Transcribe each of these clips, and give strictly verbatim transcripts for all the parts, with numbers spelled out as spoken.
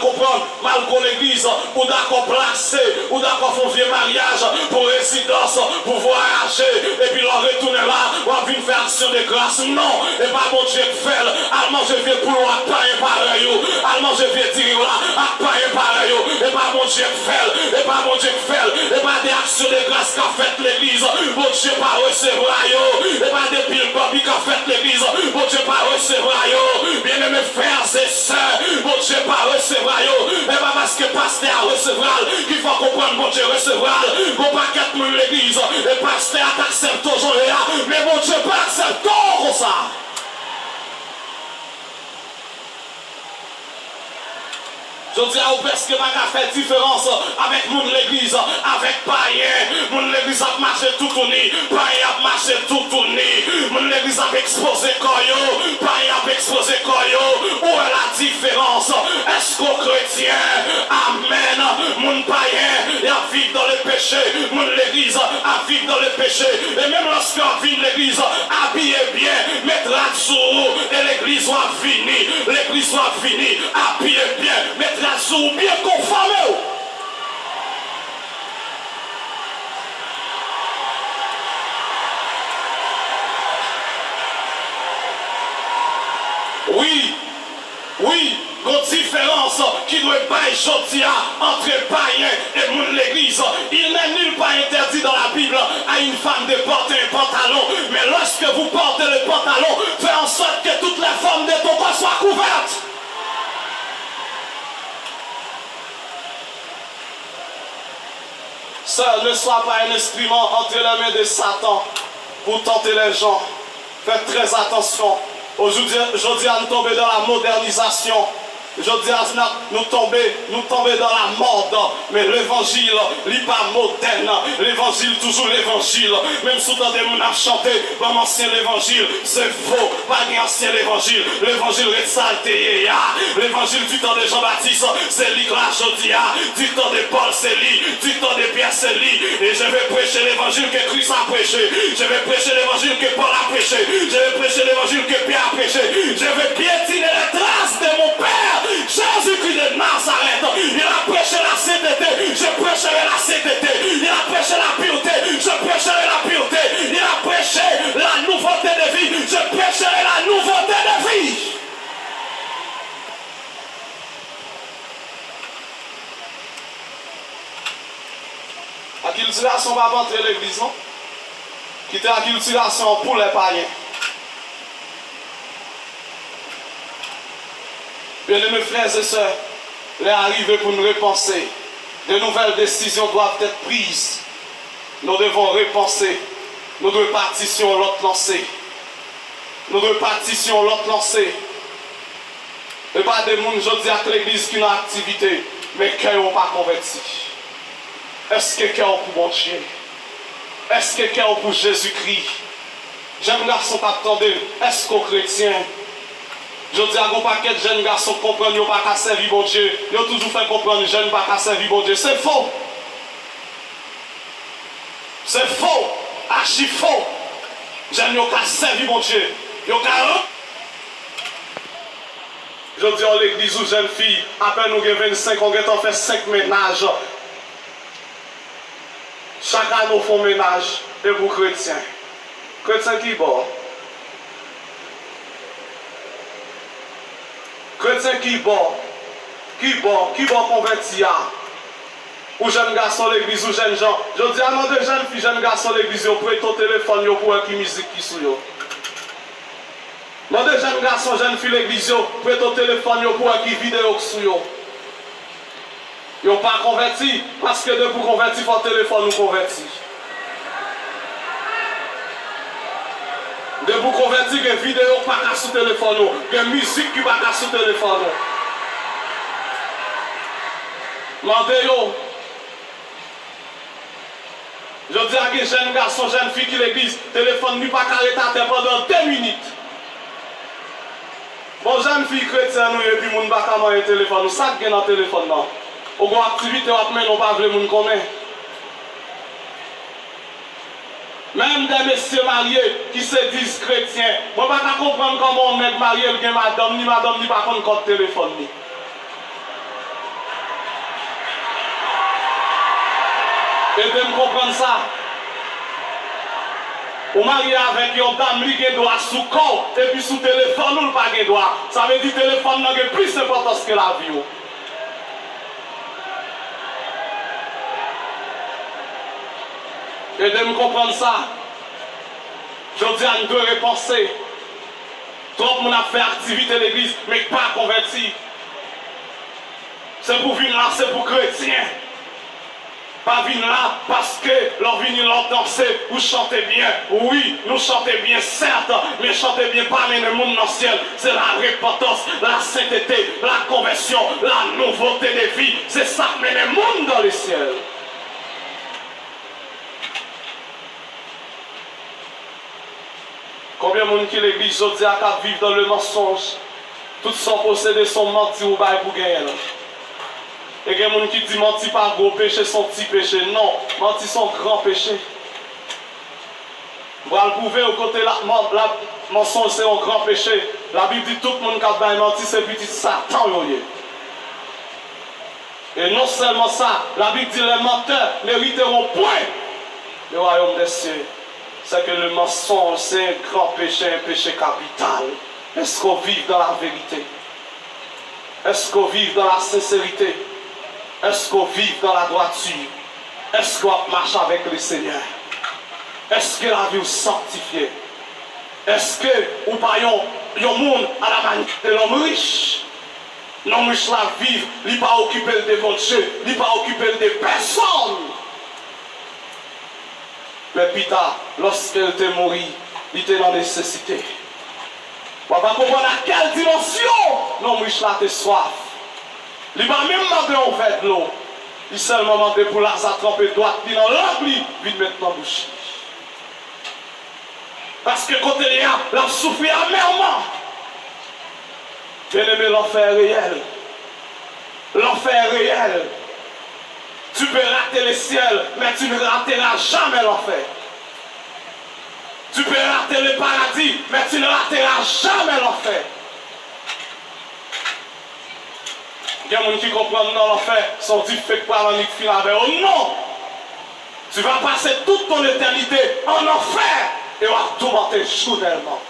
Konprann, malgre w legliz, ou dakò plase, ou dakò fè yon vye maryaj pou rezidans, pou vwayaje, epi lè w retounen la, w ap vin fè aksyon de gras. Non, e pa Bondye k fè l. Al manje vye poul ou ak payen parèy ou. Al manje vye diri w la ak payen parèy ou. E pa Bondye k fè l. E pa Bondye k fè l. E pa de aksyon de gras k ap fèt legliz, Bondye pa resevwa yo. E pa de pil bòbi k ap fèt legliz, Bondye pa resevwa yo. Byeneme frè e sè, Bondye pa resevwa yo. E pa paske pastè a resevwa l ki fè w konprann Bondye resevwa l. Gon pakèt moun legliz, e pastè a t aksepte w jan w ye a, men Bondye pa aksepte w konsa. Jodi a, ou prèske pa ka fè diferans avèk moun legliz, avèk payen. Moun legliz ap mache toutouni, payen ap mache toutouni. Moun legliz ap ekspoze kò yo, payen ap ekspoze kò yo. Où est la différence? Est-ce que kretyen, amèn, moun payen, y ap viv dans le péché, moun legliz ap viv dans le péché. E menm lòske w ap vin legliz, abiye byen, met rad sou ou, e legliz w ap vini, legliz w ap vini, abiye byen, met rad sou ou byen, konfòme w. Wi, wi, gon diferans ki dwe bay jodi a antre payen e moun legliz. Il n'est nulle part interdit dans la Bible à une femme de porter un pantalon, mais lorsque vous portez le pantalon, fais en sorte que toutes les formes de ton corps soient couvertes. Sè, ne sois pas un instrument entre les mains de Satan pour tenter les gens. Fè trè atansyon. Ojodi, jodi a, nou tonbe dans la modernisation. Jodi a, n ap, nou tonbe, nou tonbe dans la mode. Men levanjil, li pa modèn. Levanjil toujou levanjil. Menm si w tande moun ap chante, ban m ansyen levanjil, se fo. Pa gen ansyen levanjil. Levanjil ret sa l te ye a. Levanjil du temps de Jean-Baptiste, se li k la jodi a. Du temps de Paul, c'est lui. Du temps de Pierre, c'est lui. Et je vais prêcher l'évangile que Christ a prêché. Je vais prêcher l'évangile que Paul a prêché. Je vais prêcher l'évangile que Pierre a prêché. Je vais piétiner les traces de mon Père, Jésus-Christ de Nazareth. Il a prêché la sainteté. Je prêcherai la sainteté. Il a prêché la pureté. Je prêcherai la pureté. Il a prêché la nouveauté de vie. Je prêcherai la nouveauté de vie. Akiltirasyon pa p antre legliz, non. Kite akiltirasyon an pou lè payen. Byeneme frè e sè, lè a rive pou n repanse. De nouvelles décisions doivent être prises. Nous devons repenser. Nou dwe pati sou yon lòt lanse. Nou dwe pati sou yon lòt lanse. E pa de moun jodi a k legliz ki nan aktivite, men kè yo pa konvèti. Èske kè w pou Bondye? Èske kè w pou Jezikri? Jèn gason k ap tande m, èske w kretyen? Jodi a, gon pakèt jèn gason k konprann yo pa ka sèvi Bondye, yo toujou fè konprann jèn pa ka sèvi Bondye. Se fo! Se fo, achi fo. Jèn yo ka sèvi Bondye. Yo ka ran-, Jodi a, w legliz ou jèn fi, apèn ou gen vennsenk an, w gentan fè senk mennaj. Chak ane w fè yon mennaj, e pou kretyen. Kretyen ki bò? Kretyen ki bò? Ki bò? Ki bò konvèti a? Ou jèn gason legliz, ou jènjan. Jodi a, mande jèn fi, jèn gason legliz yo prete w telefòn yo pou wè ki mizik ki sou yo. Mande jèn gason, jèn fi legliz yo prete w telefòn yo pou wè ki videyo k sou yo. Yo pa konvèti, paske depi w konvèti, fò telefòn ou konvèti. Depi w konvèti, gen videyo k pa ka sou telefòn ou, gen mizik ki pa ka sou telefòn ou. Mande yo. Jodi a, gen jèn gason, jèn fi ki legliz, telefòn li pa ka ret atè pandan de minit. Bon, jèn fi kretyen ou ye, epi moun pa ka manyen telefòn ou. Sa k gen nan telefòn nan? Ou gon aktivite w ap mennen, ou pa vle moun konnen. Menm de mesye marye ki se diz kretyen, mwen pa ka konprann kòman yon nèg marye, l gen madanm li, madanm li pa konn kòd telefòn li. Ede m konprann sa. Ou marye avèk yon dam, li gen dwa sou kò w, epi sou telefòn ou, l pa gen dwa. Sa vle di telefòn nan gen plis enpòtans ke lavi w. Ede m konprann sa. Jodi a, n dwe repanse. Twòp moun ap fè aktivite legliz, men k pa konvèti. Se pou vin la, se pou kretyen. Pa vin la, paske lè w vini la, w danse, ou chante byen. Wi, nou chante byen, sèt, men chante byen pa mennen moun nan syèl. Se la repantans, la sentete, la konvèsyon, la nouvote de vi. Se sa k mennen moun dan lesyèl. Konbyen moun ki legliz jodi a k ap viv dans le mensonge? Tout sa w posede se yon manti ou bay pou genyen l. E gen moun ki di manti pa gwo peche, se yon ti peche. Non, manti se yon gran peche. M pral pwouve w kote la, man-, la, mansonj se yon gran peche. Labib di tout moun k ap bay manti se pitit Satan yo ye. E non sèlman sa, Labib di les menteurs n'hériteront point le royaume des cieux. C'est que le mensonge, c'est un grand péché, un péché capital. Èske w viv dans la vérité? Èske w viv dans la sincérité? Èske w viv dans la droiture? Èske w ap mache avèk Lesenyè? Èske lavi w sanktifye? Èske ou pa yon, yon moun à la manière de l'homme riche? Nonm rich la viv, li pa okipe l de Bondye, li pa okipe l de pèsonn. Men pita, lòske l te mouri, li te nan nesesite. W ap konprann a kèl dimansyon nonm rich la te swaf. Li pa menm mande yon vè dlo. Li sèlman mande pou Laza tranpe dwat li nan lang li, vin met nan bouch li. Paske kote l ye a, l ap soufri amèman. Byeneme, lanfè reyèl. Lanfè reyèl. Tu peux rater le ciel, mais tu ne rateras jamais l'enfer. Tu peux rater le paradis, mais tu ne rateras jamais l'enfer. Gen moun ki konprann nan lanfè, se yon dife k pral annik fin avè yo. Non! Tu vas passer toute ton éternité en enfer et w ap toumante jounèlman.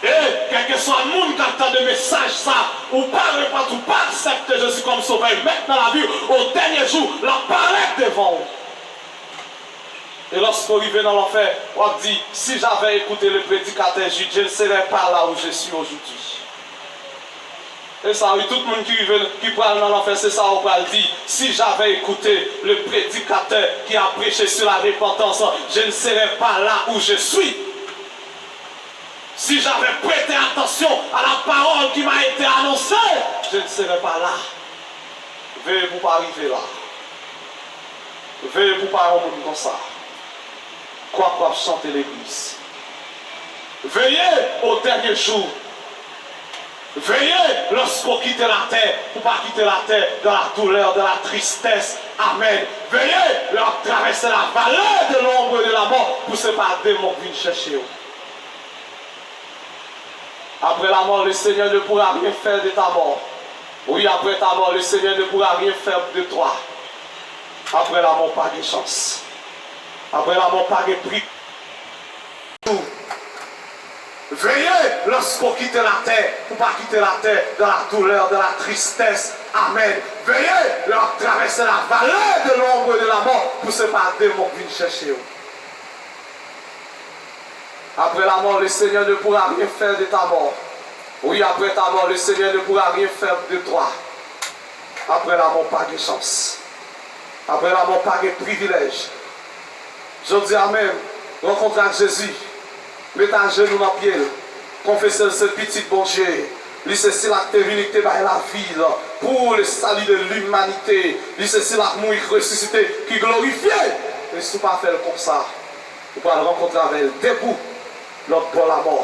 E, kèlkeswa moun k ap tande mesaj sa, ou pa repanti, ou pa aksepte Jezi kòm Sovè e Mèt nan lavi w, o dènye jou, l ap parèt devan w. E lòske w rive nan lanfè, w ap di, si j'avais écouté le prédicateur Jude, je ne serais pas là où je suis aujourd'hui. E sa, wi, tout moun ki rive, ki pral nan lanfè, se sa w pral di, si j'avais écouté le prédicateur qui a prêché sur la repentance, je ne serais pas là où je suis. Si j'avais prêté attention à la parole qui m'a été annoncée, je ne serais pas là. Veye pou w pa rive la. Veye pou w pa yon moun konsa. Kwak w ap chante legliz. Veye o dènye jou. Veye lòske w kite latè, pou w pa kite latè dans la douleur, dans la tristesse. Amèn. Veye lè w ap travèse la vallée de l'ombre de la mort, pou se pa demon k vin chèche w. Après la mort, le Seigneur ne pourra rien faire de ta mort. Oui, après ta mort, le Seigneur ne pourra rien faire de toi. Après la mort, pa gen chans. Après la mort, pa gen pri. Veye lòske w kite latè, pou w pa kite latè dans la douleur, dans la tristesse. Amèn. Veye lè w ap travèse la vallée de l'ombre de la mort, pou se pa demon k vin chèche w. Après la mort, le Seigneur ne pourra rien faire de ta mort. Oui, après ta mort, le Seigneur ne pourra rien faire de toi. Après la mort, pa gen chans. Après la mort, pa gen privilèj. Jodi a menm, rankontre ak Jezi, met ajenou nan pye l, konfese l se Pitit Bondye. Li se sila k te vini, k te bay lavi l pou le salut de l'humanité. Li se sila k mouri, k resisite, ki glorifye. E si w pa fè l konsa, ou pral rankontre avè l debou lòt bò lamò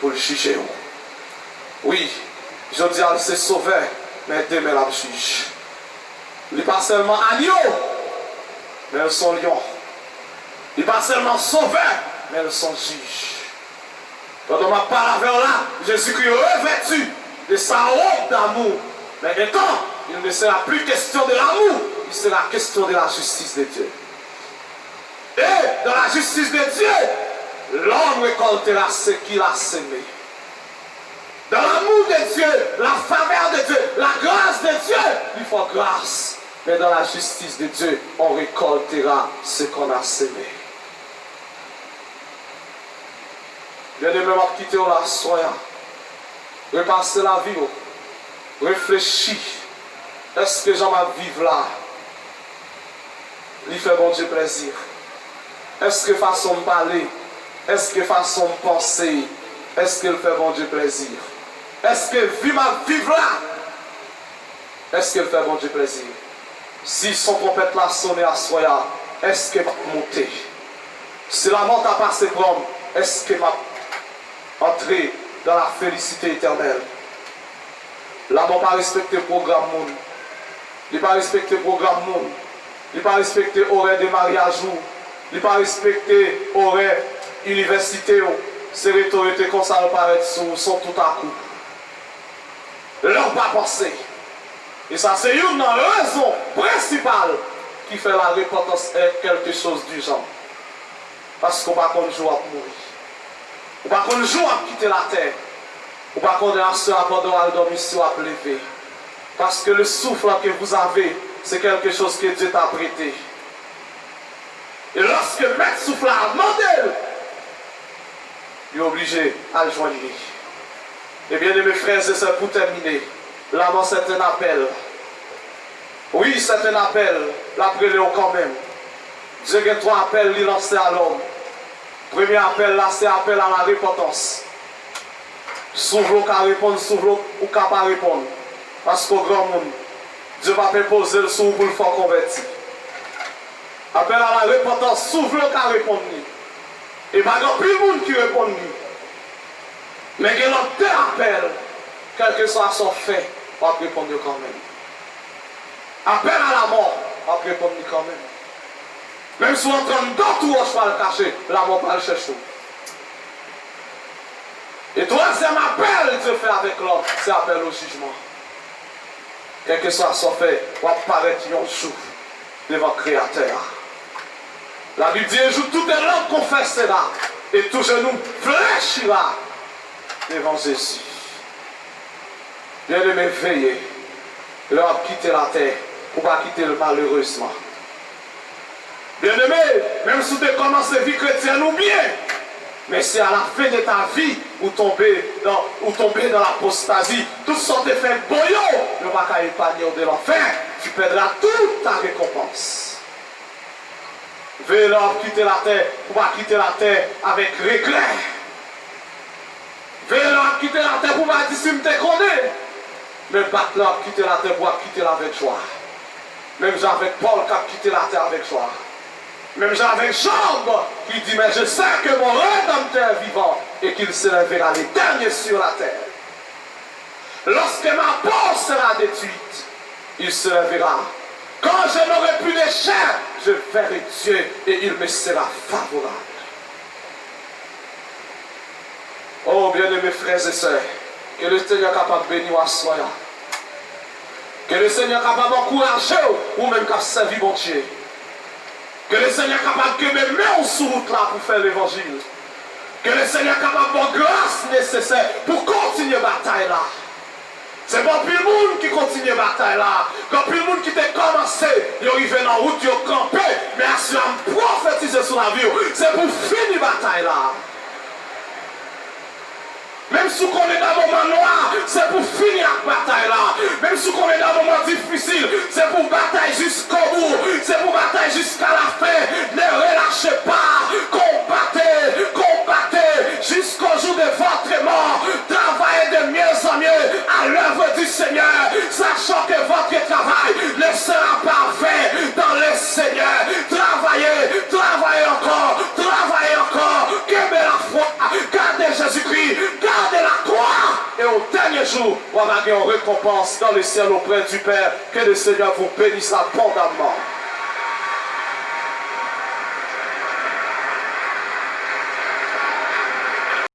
pou l jije w. Wi, jodi a l se Sovè, men demen l ap jij. Li pa sèlman agno, men l se yon lyon. Li pa sèlman Sovè, men l se yon jij. Pandan m ap pale avè w la, Jezikri revèti de sa robe d'amour. Mais étant, il ne sera plus question de l'amour, C'est la question de la justice de Dieu. Et dans la justice de Dieu, l'homme récoltera ce qu'il a semé. Dans l'amour de Dieu, la faveur de Dieu, la grâce de Dieu, il faut grâce. Mais dans la justice de Dieu, on récoltera ce qu'on a semé. Byeneme, m ap kite w la aswè a. Repase lavi w. Reflechi. Èske jan m ap viv la, li fè Bondye plèzi? Èske fason m pale, èske fason m panse, èske l fè Bondye plèzi? Èske vi m ap viv la, èske l fè Bondye plèzi? Si son twonpèt la sonnen aswè a, èske m ap monte? Si lamò ta pase pran m, èske m ap antre dans la félicité éternelle? Lamò pa respekte pwogram moun. Li pa respekte pwogram moun. Li pa respekte orè de maryaj ou. Li pa respekte orè inivèsite w. Se rete w rete konsa l parèt sou ou, son toutakou. Lè w pa panse. E sa se youn nan rezon prensipal ki fè la repantans est quelque chose d'urgent. Paske w pa konn jou w ap mouri. Ou pa konn jou w ap kite latè. Ou pa konnen aswè a pandan w al dòmi si w ap leve. Parce que le souffle que vous avez, c'est quelque chose que Dieu t'a prêté. E lòske mèt souf la mande l, yo oblije al jwenn li. E byeneme frè e sè, pou tèmine, lamò se te n apèl. Wi, se te n apèl, l ap rele w kanmenm. Dye gen twa apèl li lanse a lòm. Premye apèl la, se apèl a la repantans. Si w vle w ka reponn, si w vle w ka pa reponn. Paske w granmoun, Dye p ap enpoze l sou ou pou l fè w konvèti. Apèl a la repantans, si w vle w ka reponn li. E pa gen anpil moun ki reponn li. Men gen lòt de apèl, kèlkeswa sa w fè, w ap reponn yo kanmenm. Apèl a lamò, w ap reponn li kanmenm. Menm si w antre anndan tou wòch pral kache, lamò pral chèche w. E twazyèm apèl Dye fè avèk lòm, se apèl o jijman. Kèlkeswa sa w fè, w ap parèt yon jou devan Kreyatè a. La Bible dit, un jour toute langue confessera et tout genou fléchira devant Jésus. Byeneme, veye lè w ap kite latè, pou w pa kite l malerezman. Byeneme, menm si w te kòmanse vi kretyèn ou byen, men si à la fin de ta vie ou tombe dans, ou tombe dans l'apostasie, tout sa w te fè bon yo, yo pa ka epanye w de lanfè, tu perdras toute ta récompense. Veye lè w ap kite latè, pou w pa kite latè avèk regrè. Veye lè w ap kite latè, pou w pa di si m te konnen. Men bat lè w ap kite latè, pou w ap kite l avèk jwa. Menm jan avèk Pòl k ap kite latè avèk jwa. Menm jan avèk Jòb ki di, mais je sais que mon Rédempteur est vivant et qu'il se lèvera le dernier sur la terre. Lorsque ma peau sera détruite, il se lèvera. Quand je n'aurai plus de chair, je verrai Dieu et il me sera favorable. Oh, byeneme frè e sè, ke Lesenyè kapab beni w aswè a. Ke Lesenyè kapab ankouraje w, ou menm k ap sèvi Bondye. Ke Lesenyè kapab kenbe men w sou wout la pou fè levanjil. Ke Lesenyè kapab ba w gras nesesè pou kontinye batay la. Se pa anpil moun ki kontinye batay la. Gen anpil moun ki te kòmanse, yo rive nan wout, yo kanpe. Men aswè a, m pwofetize sou lavi w, se pou w fini batay la. Menm si w konnen gen moman nwa, se pou w fini ak batay la. Menm si w konnen gen moman difisil, se pou w batay jiskobou. Se pou w batay jiska lafen. Ne relâchez pas. Combattez, combattez jusqu'au jour de votre mort. Travaillez de mieux en mieux à l'œuvre du Seigneur, sachant que votre travail ne sera pas vain dans le Seigneur. Travaillez, travaillez encore, travaillez encore. Kenbe lafwa, gade Jezikri, gade lakwa. E o dènye jou, w a gen yon rekonpans dans le ciel auprès du Père. Que le Seigneur vous bénisse abondamment.